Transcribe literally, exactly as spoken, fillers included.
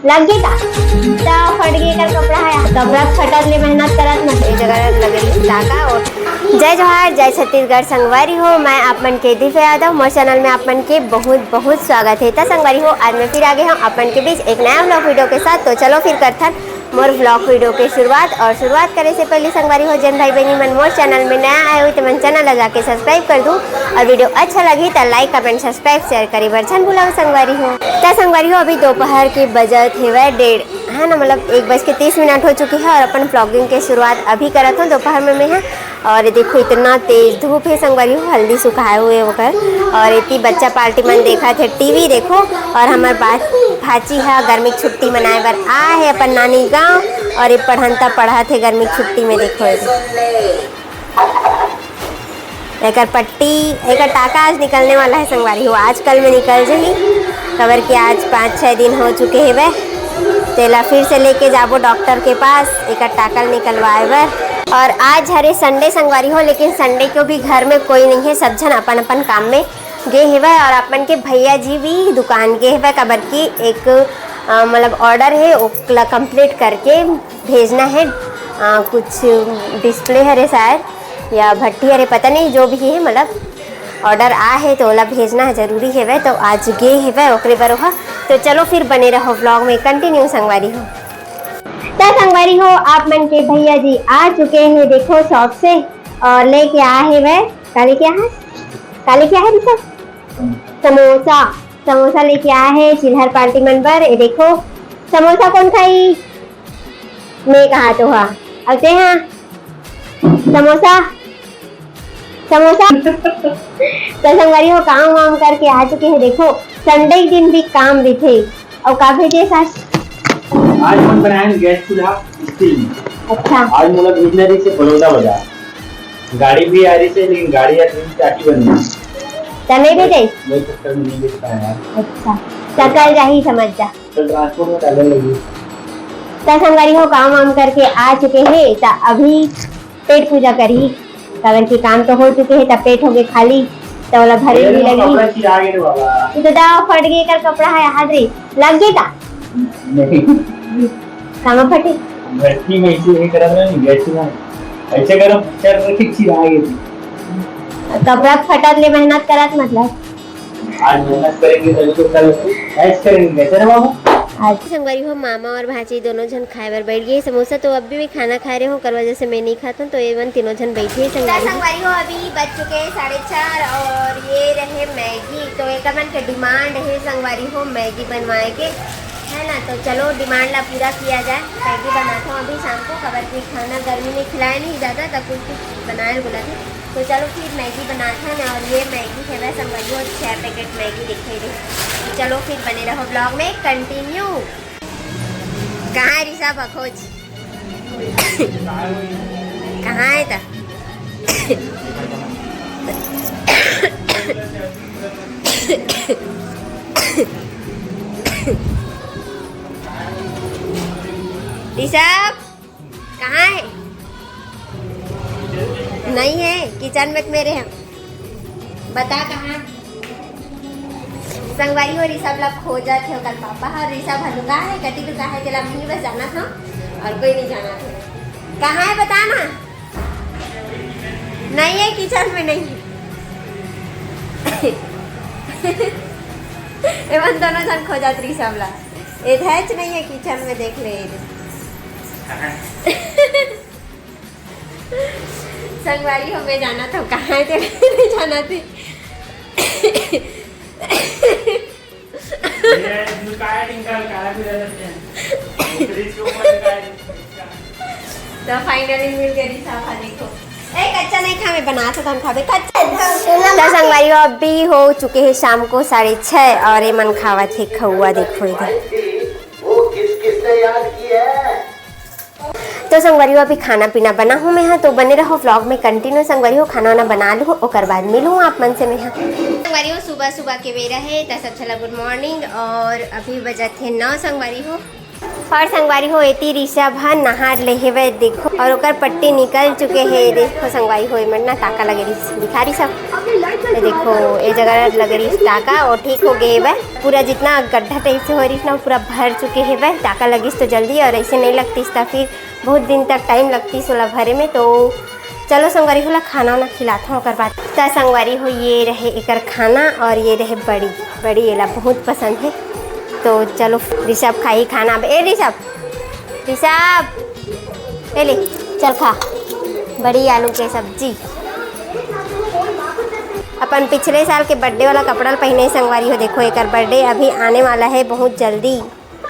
लग गे का? त फट गे एकर कपड़ा हे। कपड़ा फटत ले मेहनत करत न। ए जगह लगे धागा और जय जोहार, जय छत्तीसगढ़ संगवारी हो। मैं आप मन के दिव्या यादव, मोर चैनल में आप मन के बहुत बहुत स्वागत हे। त संगवारी हो, आज मैं फिर आ गे हूँ आप मन के बीच एक नया व्लॉग वीडियो के साथ। तो चलो फिर करथन मोर व्लॉग वीडियो के शुरुआत। और शुरुआत करे से पहले संगवारी हो, जेन भाई बहनी मन मोर चैनल में नया आए हो, ते मन चैनल ला जाके सब्सक्राइब कर दू और वीडियो अच्छा लगी त लाइक, कमेंट, सब्सक्राइब, शेयर करे बर झन भुलाओ संगवारी हो। त संगवारी हो, अभी दोपहर के बजत हेवय डेढ़, है ना, मतलब एक बज के तीस मिनट हो चुके हे और अपन व्लॉगिंग के शुरुआत अभी करत हूँ दोपहर में मैं ह। और देखो इतना तेज धूप हे संगवारी हो, हल्दी सुखाए हुए ओकर। और एती बच्चा पार्टी मन देखत हे टीवी देखो। और हमर बा-, भाची ह गर्मी के छुट्टी मनाए बर आए हे अपन नानी गाँव। और ये पढ़ंता पढ़त हे गर्मी के छुट्टी में, देखो ये। एकर पट्टी, एकर टाका आज निकलने वाला हे संगवारी हो, आज कल में निकल जही, काबर कि आज पाँच छः दिन हो चुके हेवय। तेला फिर से लेके जाबो डॉक्टर के पास एकर टाका ल निकलवाए बर। और आज हरे संडे संगवारी हो, लेकिन संडे को भी घर में कोई नहीं हे, सब झन अपन अपन काम में गे हेवय। और अपन के भैया जी भी दुकान गे हेवय, काबर कि एक, अ, मतलब ऑर्डर हे, ओला कंप्लीट करके भेजना हे, अ, कुछ डिस्प्ले हरे शायद या भट्टी हरे, पता नहीं, जो भी हे, मतलब ऑर्डर आ हे तो ओला भेजना हे, जरूरी हेवय, तो आज गे हेवय ओकरे बर ओहा। तो चलो फिर बने रहो व्लॉग में, कंटिन्यू संगवारी हो। त संगवारी हो, आप मन के भैया जी आ चुके हे, देखो शॉप से, और लेके आ हेवय, का लेके आ हे, का लेके आ हे ऋषभ? समोसा, समोसा लेके आ हे चिल्हर पार्टी मन बर। ये देखो समोसा कौन खाई? मैं कहा तो हा, अब ते हा समोसा, समोसा। त संगवारी हो, काम वाम करके आ चुके हे। देखो संडे के दिन भी काम रहिथे। अउ का भेजे सास? आज हम बनाए गैस चूल्हा स्टील में। अच्छा। आज मोला भेजना रहिसे बड़ौदा बाजार, गाड़ी भी आ रहिसे, लेकिन गाड़ी आ रही, टाकी बंद हे। त नहीं भेजे? वही चक्कर में नहीं भेज पाया यार। अच्छा, त कल जाही समझ जा। कल ट्रांसपोर्ट में डालने लगी। त संगवारी हो, काम वाम करके आ चुके हे, त अभी पेट पूजा करही, काबर कि काम तो हो चुके हे, त पेट हो गे खाली, त ओला भरे भी लगही। कपड़ा चिरा गे रे बाबा। ये तो दा फट गे, एकर कपड़ा हे, हाथ रे, लग गे का? नहीं। कामा फटे? भट्टी में ऐसे नहीं करत ना, गैस में ऐसे करम, चल रखी चिरा गे। कपड़ा फटत ले मेहनत करत मतलब। आज मेहनत करेंगे तभी तो कल ऐश करेंगे, कैसे रे बाबू? आज संगवारी हो, मामा और भांची दोनों झन खाए बर बैठ गए समोसा। तो अभी मैं खाना खा रहे हूँ, ओकर वजह से मैं नहीं खात हूँ। तो ये मन तीनों झन बैठे हे संगवारी हो। संगवारी हो, अभी बज चुके हैं साढ़े चार और ये रहे मैगी। तो एक मन के डिमांड हे संगवारी हो, मैगी बनवाए के, है ना। तो चलो डिमांड ला पूरा किया जाए। मैगी बनाता हूँ अभी शाम को, काबर कि खाना गर्मी में खिलाए नहीं ज़्यादा, तब कुछ कुछ बनाए बोला थे। तो चलो फिर मैगी बनाथन, और ये मैगी हेवय संगवारी हो, छह पैकेट मैगी दिखाई दे। तो चलो फिर बने रहो व्लॉग में कंटिन्यू। कहाँ हे ऋषभ अखोज? कहाँ हे त? ऋषभ? कहाँ हे? नहीं हे, किचन में त मेरे हे। बता कहाँ? संगवारी हो, ऋषभ ला खोजत हे ओकर पापा ह। ऋषभ ह लुका हे, कति लुका हे, तेला मैं ही बस जानत हूँ और कोई नहीं जानत हे। कहाँ हे बता ना? नहीं हे, किचन में नहीं हे। एमन दोनों झन खोजत ऋषभ ला। एधेच नहीं हे किचन में, देख ले। संगवारी हो, मैं जानत हूँ कहाँ हे, तेला नहीं जानत हे। ये लुकाया टिंका, लुकाया भी रहता है। फ्रिज के ऊपर लुकाया टिंका। तो finally मिल गए ऋषभ, देखो। ए, कच्चा नहीं खावे, बनात हन खावे, कच्चा। तो संगवारी हो, अभी हो चुके हे शाम को साढ़े छः और ये मन खावत हे खउआ, देखो इधर। वो किस किसने याद की है? तो संगवारी हो, अभी खाना पीना बना हूँ मैं ह, तो बने रहो व्लॉग में कंटिन्यू। संगवारी हो, खाना वाना बना लूँ, ओकर बाद मिलूँ आप मन से मैं ह। संगवारी हो, सुबह सुबह के बेरा हे, त सब चला गुड मॉर्निंग। और अभी बजत हे नौ संगवारी हो। और संगवारी हो, एती ऋषभ ह नहा ले हेवय, देखो, और ओकर पट्टी निकल चुके हे। देखो संगवारी हो, एमन ना टाका लगे रहिस, दिखा रही सब। ये देखो, ये जगह लगे रहिस टाका, और ठीक हो गए हेवय। पूरा जितना गड्ढा टाइप से हो रहिस ना, पूरा भर चुके हेवय। टाका लगिस तो जल्दी, और ऐसे नहीं लगतीस त फिर बहुत दिन तक टाइम लगतीस ओला भरे में। तो चलो संगवारी हो, ला खाना वाना खिलात हूँ ओकर बाद। त संगवारी हो, ये रहे एकर खाना और ये रहे बड़ी। बड़ी एला बहुत पसंद है। तो चलो, ऋषभ खाही खाना। अब ए ऋषभ, ऋषभ, ए ले, चल खा बड़ी आलू के सब्जी। अपन पिछले साल के बर्थडे वाला कपड़ा ल पहिने संगवारी हो। देखो, एकर बर्थडे अभी आने वाला है बहुत जल्दी।